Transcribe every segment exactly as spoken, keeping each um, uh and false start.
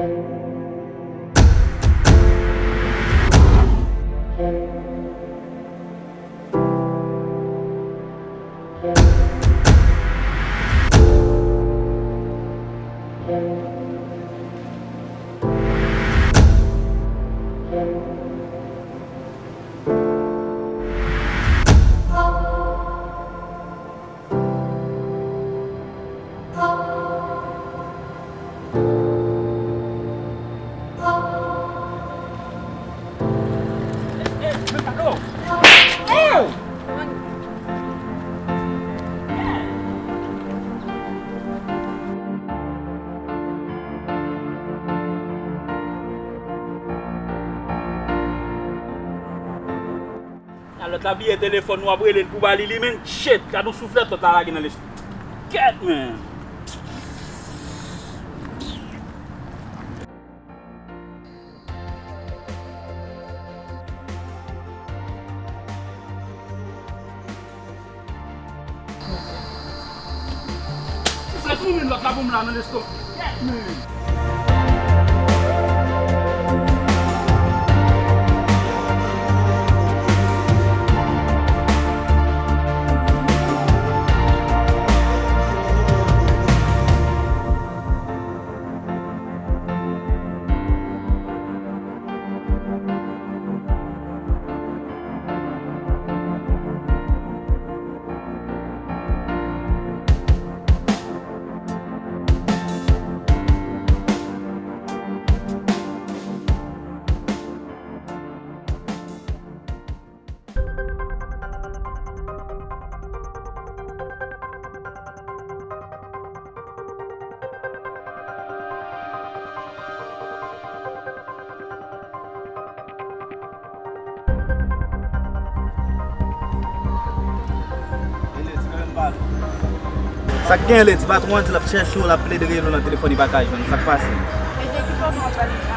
A lòt la bliye telefòn, w ap rele l pou ba li li, men shit, gad yon souflèt lòt la lage nan lespri. Kèt, men. Sa sou men lòt la pou m la nan lestomak. Kèt, men. Sa k gen, Lady? Patwon an di l ap chèche w, l ap plede rele w nan telefòn, li pa ka jwenn ou. Sa k pase?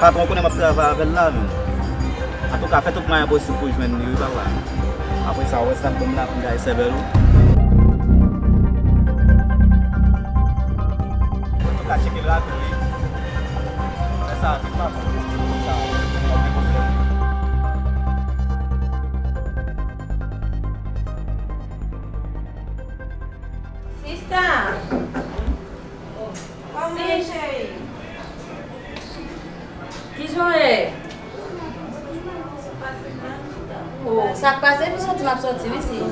Patwon konnen m ap travay avè l la, men. Antouka, fè tout mwayen posib pou w jwenn li, wi, papa. Apre sa, w wè sa k ban m la pou m gaye sèvèl ou. Antouka, tcheke l rapid, wi. Fè sa rapid, papa. Sa, w ap gen pwoblèm. Sista! Kòman w ye, cheri? Kijan w ye? Oh, sa k pase? Pou soti, m ap soti, wi, sis.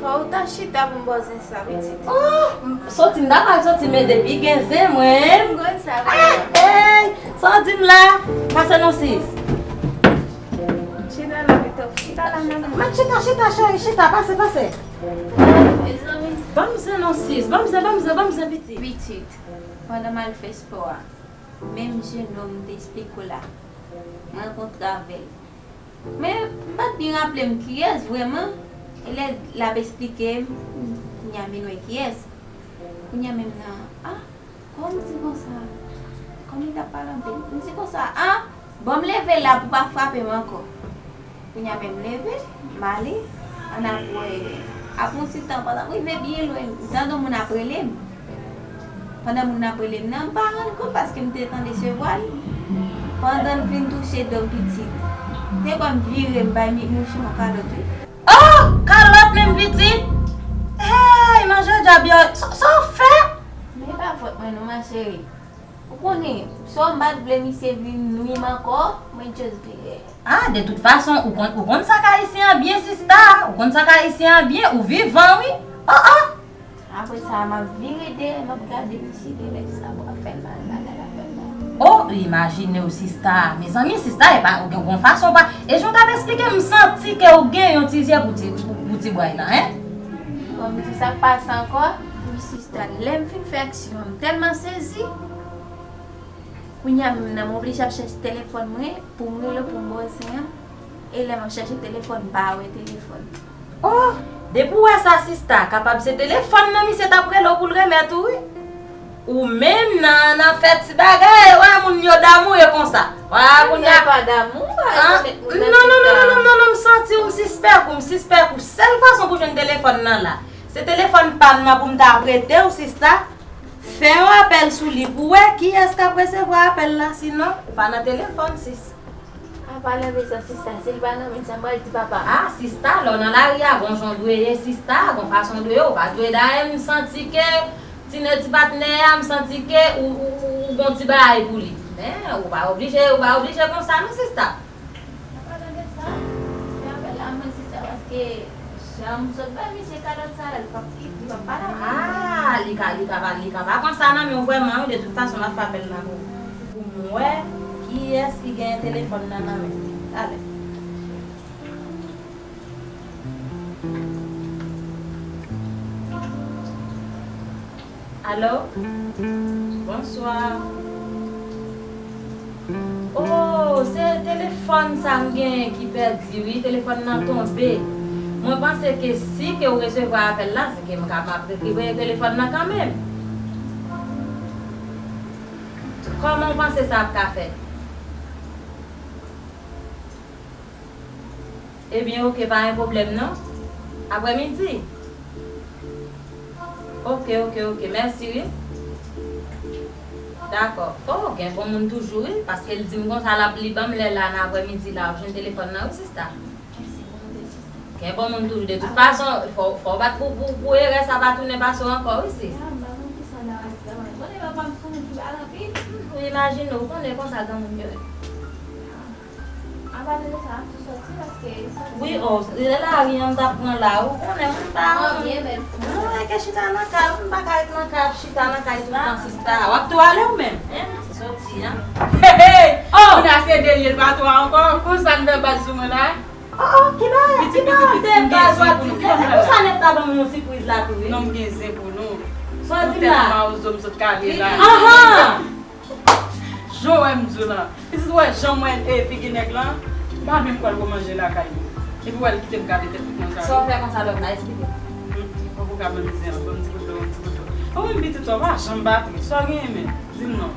Fò w ta chita pou m ba w zen sa, pitit. Oh, m soti, m ta pral soti, men depi gen zen, mwen. M konn sa, mwen. Hey, sa w di m la? Pase non, sis. Chita la, pito. Chita la, manman. Mèt chita, chita, cheri, chita, pase, pase. Mezanmi. Ban m zen non, sis. Ban m zen, ban m zen, ban m zen, pitit. Pitit, pandan m al fè spò a, menm jennonm m te esplike w la, m rankontre avè l. Men, m pa t byen raple m kiyès vrèman. E lè l ap esplike m, kounye a m vin wè kiyès. Kounye a menm nan, ah, kòman m di konsa? Kòm li t ap pale anpil, m di konsa, ah, bon, m leve la pou pa frape m ankò. Kounye a menm m leve, m ale, ann ap wè. Apre yon ti tan, pandan m rive byen lwen, m tande moun ap rele m. Pandan moun nan ap rele m nan, m pa rann kont paske m te tande se vwa l. Pandan l vin touche do m pitit, te kwè m vire, m bay mi-, mouche yon kalòt, wi. Oh! Kalòt menm pitit? Hey, manje djab yo, sa, sa w fè? Men e pa fòt mwen non, ma chérie. Ou konnen, sa w m pa t vle misye vin nwi m ankò, mwen just vire. Ah, de tout fason, ou konn, ou konn sa k ayisyen an byen, sista. Ou konn sa k ayisyen an byen, ou vivan, wi. Oh, oh. Apre sa, m ap vire dèyè, m ap gade misye, genlè sa ap fè l mal, bagay la fè l mal. Oh, imajine w, sista. Mezanmi, sista, e pa, ou gen yon fason pa. E jan w t ap esplike m, m santi ke w gen yon ti zye pou ti, pou, pou ti bway la, en? Bon, m di sa k pase ankò? Wi, sista, lè m fin fè aksyon an, m tèlman sezi. Kounye a menm nan, m oblije ap chèche telefòn mwen pou m rele w pou m ba w zen an. E lè m ap chèche telefòn, m pa wè telefòn. Oh, depi w wè sa, sista, kapab se telefòn nan misye t ap rele w pou l remèt ou, wi. Ou menm nan, nan fè ti bagay, wè moun yo damou e konsa. Wè kounye a. Pa damou, pa rekonèt moun nan non, non, non, non, non, non, m santi w, m sispèk ou, m sispèk ou. Sèl fason pou jwenn telefòn nan la, se telefòn pa m nan pou m ta prete w, sista. Fè yon apèl sou li pou wè kiyès k ap resevwa apèl la, sinon ou pa nan telefòn, sis. A, pa nan bezwen, sista, si l pa nan men, sa m pral di papa? A, sista, lè w nan lari a, gon jan w dwe ye, sista, gon fason w dwe ye, ou pa dwe dayè, m santi ke ti nèg ti patnè a, m santi ke ou, ou, ou, ou gon ti bagay pou li. Men, ou pa oblije, ou pa oblije konsa, non, sista. An palan de sa, fè apèl a mwen, sista, paske jan m sot bay misye kalòt sa la, li p ap kit, li p ap pale avè m. A, li ka, li ka pa, li ka pa pran sa nan men w vrèman, wi, de tout fason, m ap fè apèl la pou, pou m wè kiyès ki genyen telefòn nan nan men l. Talè. Alo? Bonswa. Oh, se telefòn sa m genyen ki pèdi, wi. Telefòn nan tonbe. Mwen panse ke si ke w resevwa apèl la, se ke m ka, m ap rekipere telefòn nan kanmenm. Kòman w panse sa ap ka fèt? Ebyen, oke, pa gen pwoblèm non. Aprèmidi? Oke, oke, oke. Mèsi, wi. Dakò. Oh, gen bon moun toujou, wi, paske l di m konsa l ap li ban m lè la nan aprèmidi la, w ap jwenn telefòn nan, wi, sista. Gen bon moun toujou. De tout fason, fò, fò w bat pou, pou, pou erè sa pa tounen pase w ankò, wi, sis. Ou imajine, ou konnen konsa granmoun yo ye. Wi, o, lè lari an m t ap pran la, ou konnen, m pa, mwen, ke chita nan kay, m pa ka ret nan kay, ap chita nan kay tout tan, sista. W ap tou ale ou menm? Hein, ti soti, hein? Hey, hey! Oh! Moun a se delye, l pa tou ankò. Konsa n fè baz sou mwen la. Oh, oh, ki bagay, ki bagay de baz w ap di? Konsa nèg ta ban m yon sipriz la tou, wi. Non, m gen zen pou nou. Sa w di m la? M tèlman mawozo, m sot kale la. Ahan! Jan w wè m di w lan. Pitit, ou wè jan m wè, e, figi nèg lan, m pa menm kwè l gon manje lakay li. Epi w wè l kite m gade tèt li konsa. Sa w fè konsa lòt la, eksplike. Hmm, ou poko ka ban m zen an, ban m ti kout dlo, yon ti kout dlo. Ou menm pitit, ou pa janm pa tris. Sa w genyen menm? Di m non.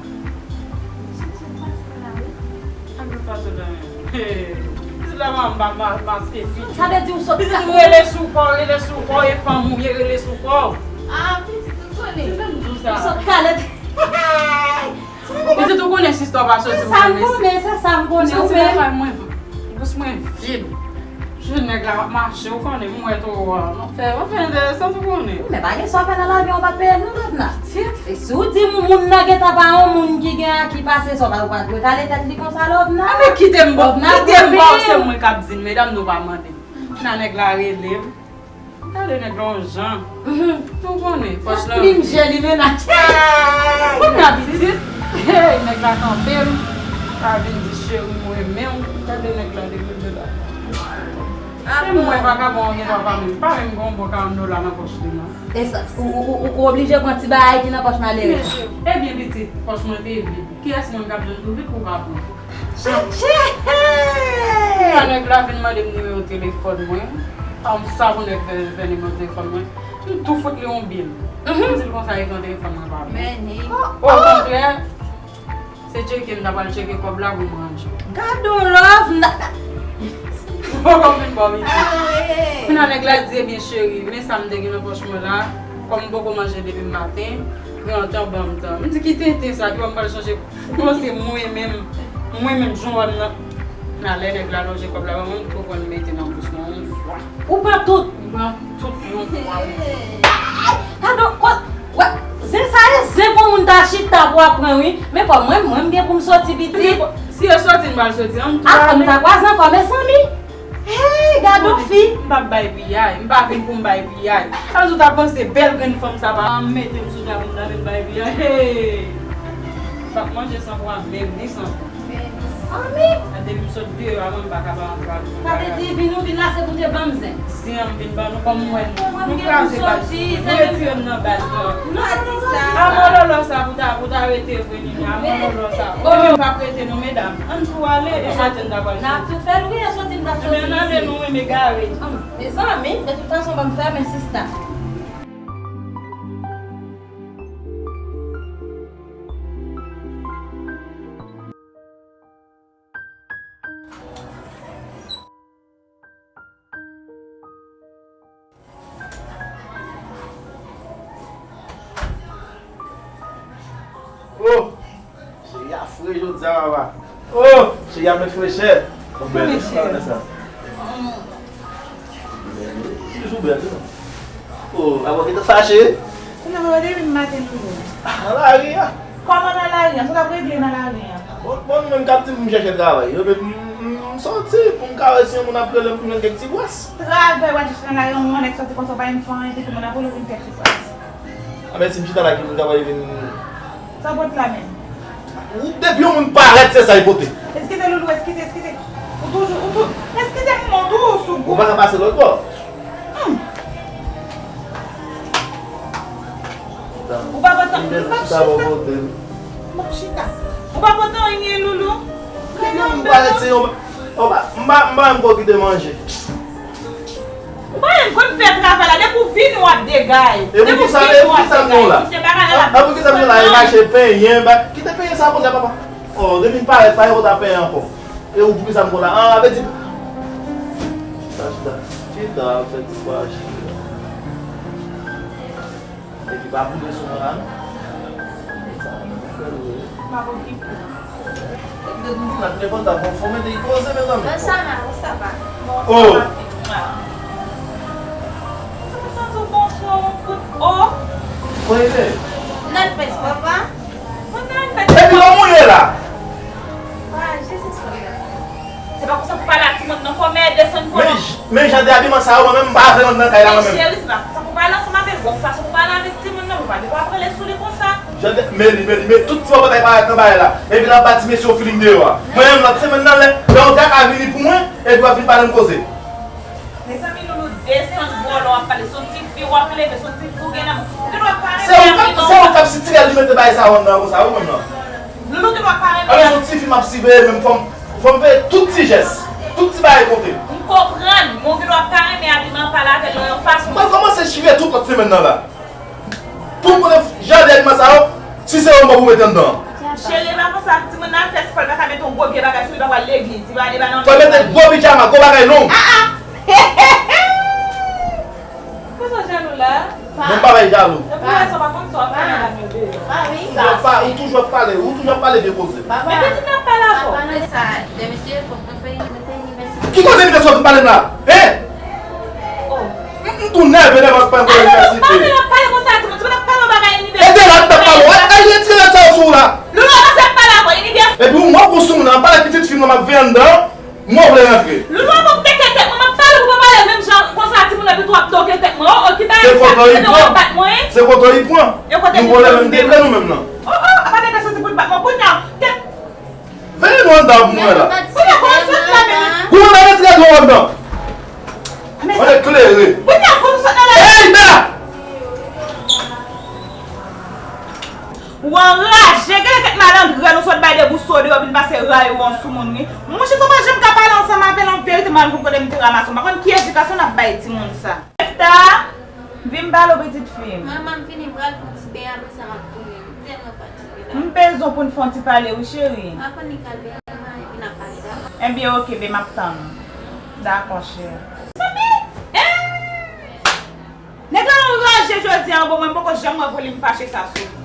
Ann fè fason dan menm. Pitit, la m pa ma-, maske figi. Sa vle di ou sot. Pitit, ou rele sou kò w, rele sou kò w, e fanm ou ye, rele sou kò w. Ah, pitit, ou konnen. Se sa m di w sa. Ou sot kale. Pitit, ou konnen sista w pa soti pou mwen mesi. Se sa m konnen, se sa m konnen. Ou santi lakay mwen, bous mwen vid. Jwenn nèg la ap mache, ou konnen, m wè tou, an, fè, anfen, de, santi w konnen. Men pa gen sa w fè nan lavi an, ou pa t peye non, Lovna. Pitit. E si w di m moun nan gentan pa yon moun ki gen aki pase sa, ou pa, ou pa dwe kale tèt li konsa, Lovna. A, men kite m, bon, kite m, bon, se mwen k ap di n, medam, nou pa mande m. Nan nèg la rele m. Gade nèg la yon jan. Mhm. Tou konnen, pòch lan. Plim je li mennaj. Kounye a pitit, hey, nèg la kanpe m. Pa vin di cheri m renmen w. Gade nèg la depi l de la. E mwen vakabon an gen dwa pa menm, pa menm gen yon bon karant dola nan pòch li non. E sa, ou, ou, ou, ou oblije pran ti bagay ki nan pòch malere. Ebyen pitit, pòch mwen te vid. Kiyès moun k ap jwenn tou vit pou w pa pran? Chèche! Sa nèg la vin mande m nimewo telefòn mwen. An m sa pou nèg fè, fè nimewo telefòn mwen. M tou fout li yon bil. Mhm. M di l konsa, ekran telefòn mwen pa bon. Men ni. Okontrè, se tcheke m ta pral tcheke kòb la pou m ranje. Gad on love, m ta. Poko fin bò pitit. Kounye a nèg la di, ebyen cheri, men sa m te gen nan pòch mwen la. Kòm m poko manje depi maten, pran tan, ban m tan. M di, ki tenten sa, ki wè m pral chanje. Ou panse mwen menm, mwen menm, jan w wè m nan, nan lè nèg la lonje kòb la ban mwen, m tou pran m mete nan bous mwen yon fwa. Ou pran tout? M pran tout yon fwa, wi. Gade, wè, zen sa e zen pou moun ta chita pou ap pran, wi. Men kòm mwen, mwen m gen pou m soti pitit. Si yo soti, m pral soti, an m tou ale. A, fò m ta kwaze ankò, mezanmi. Hey, gade yon fi. M p ap bay piyay, m pa vin pou m bay piyay. Sa vle di w ta panse bèl grenn fanm sa pa mete m sou tabou m ta vin bay piyay. Hey! M p ap manje san pwa menm, ni san pwa. Mezanmi! Depi m sot deyò a, mwen m pa ka ba yon tabou. Sa vle di vin ou vin la se pou te ban m zen. Zen an m vin ban nou kòm m wè nou kraze baz nou. Nou retire m nan baz lan. A mòlòlò sa pou ta, pou ta rete vre. Mezanmi, m p ap rete non, medam. Ann tou ale, e soti n ta pral soti. N ap tou fè l, wi, e soti n t ap soti isit. Ebyen, n ale non, wi, m egare. Mezanmi, de tout fason, ban m fèmen, sista. Ya fre jodi a, papa. Oh, cheri a met frechè. Ou bèl, wi, sa. Toujou bèl, wi. Oh, papa, ki te fache? Ou nan papa depi maten, Loulou. Nan lari a. Kòman nan lari a? Sa w t ap regle nan lari a? Bon, bon, nou menm k ap di m chèche travay. Yo menm, m, m soti pou m ka wè si yon moun ap rele m pou m jwenn kèk ti bwès. Travay w al chèche nan lari a, yon nèg soti konsa, w pa menm fè anyen, epi moun ap rele w pou jwenn kèk ti bwès. A, men si m chita la, ki moun k ap vin? Sa w pot la menm? Ou, depi yon moun parèt, se sa y pote. Eskize, Loulou, eskize, eskize. Ou toujou, ou tou-, eskize, m, ou toujou sou gou. Ou pa ka pase lòt bò? Hmm. Ou pa pote, ou pa chita. M ap chita. Ou pa pote anyen, Loulou? Depi yon moun parèt, se yon, ou pa, m pa, m pa menm ko kite manje. Ou pa menm konn fè travay la, depi w vini w ap degay. E poukisa, e poukisa m gen la? A, poukisa m gen la? E mache penyen, ba, kite penyen sa pou la, papa. Oh, depi m parèt, pa gen kòt ap penyen ankò. E ou poukisa m gen la? A, vle di. Chita, chita, fè ti kwa chita. Epi pa boule sou mwen la, non. Sa, mwen fè l, wi. M ap okipe w. Epi depi m vin la, telefòn sa fò, fò mete li poze, mezanmi. Mwen, sa va, mwen, sa va. Oh! Sa va tankou bonswa, yon kout o. Mwen ye. Nan fès, papa. Mwen nan fès. Epi lè w mouye la. Ah, Jezi, Seyè. Se pa konsa pou pale ak timoun nan, fò mèt desann vòlò. Men, men jan de abiman sa yo, mwen menm, m pa vle nan kay la, mwen menm. Men cheri, se pa konsa pou pale ansanm avè l. Bon, fason pou pale avèk timoun nan, pou pa depi w ap rele sou li konsa. Jan de, men li, men li, men tout ti bòbòt ay parèt nan bagay la. Epi l ap ba ti mesye yo feeling deyò a. Mwen menm, lòt semèn nan, lè, lè yon granmoun ka vini pou mwen, epi w ap vin pale m koze. Mezanmi, Loulou, desann vòlò w ap pale, se yon ti fi w ap leve, se yon ti fi w gen nan men w. Ou gen dwa pa renmen abiman. Se ou k ap, se ou k ap sitirè li mete bagay sa yo anndan konsa, wi, mwen menm nan. Loulou gen dwa pa renmen. Alò, se yon ti fi m ap siveye, menm fò m, fò m veye tout ti jès, tout ti bagay konte. M konprann, men w gen dwa pa renmen abiman, pale avè l nan yon fason. Mwen kòmanse chire tout lòt semèn nan la. Pou m konnen jan de abiman sa yo, si se yon bò pou mete anndan. Cheri, e pa konsa, timoun nan fè spò, li pa ka mete yon gwo vye bagay sou li, li pa pral legliz, li pa, li pa nan. Fò l mete gwo pijama, gwo bagay long. Ah, ah! Konsa jalou la? Non, m pa bay jalou. Epi wè sa pa konn sa w ap fè nan bagay yo deyò. Ou toujou ap pa-, ou toujou ap pale, ou toujou ap pale vye koze. Men pitit la ap pale avè w. Papa, men sa, de mesye, fòk mwen peye, mwen peye inivèsite. Ki koze inivèsite w ap pale m la? Hein? Oh. M, m tou nève, nève ak pa yon inivèsite. Pale, pale konsa, ti moun, ti moun ap pale yon bagay inivèsite. E de la m t ap pale w. Al, al retire rad sa yo sou ou la. Loulou, avanse ap pale avè w, inivèsite. Epi ou mò pou sou moun nan, pale pitit fi m nan m ap veye anndan. Mwen vle rantre. Loulou, ap ap teke tèt mwen, m ap pale pou pa pale menm jan konsa, timoun nan pito ap toke tèt mwen. Oh, oh, ki bagay sa? Se kote li pran. Se kote li pran. Nou vòlè menm deble nou menm nan. Oh, oh, apa nèg la soti pou l bat mwen kounye a? Tèt. Veye nou anndan pou mwen la. Kounye a, kounye a sot la menm. Kounye a, retire dlo anndan. Mwen eklere. Kounye a, kounye a sot nan la. Ey, Bella! Ou anraje, genlè kèk malandren ou sot bay de bout so deyò vin pase ray ou an sou moun, wi. Monchè, sa w pa janm ka pale ansanm avè l an verite, m al pou kote m te ranmase w. M pa konn ki edikasyon n ap bay timoun sa. Jefta, vin m pale w, pitit fi m. Manman, m fini, m pral fè yon ti beny, apre sa m ap tounen. M tèlman fatige la. M bezwen pou n fè yon ti pale, wi, cheri. M ap annik al beny, epi n ap pale, dakò? Ebyen, oke, ben, m ap tann ou. Dakò, cheri. Mezanmi! Eh! Nèg la anraje jodi a, bon, mwen m poko janm wè volim fache sa sou li.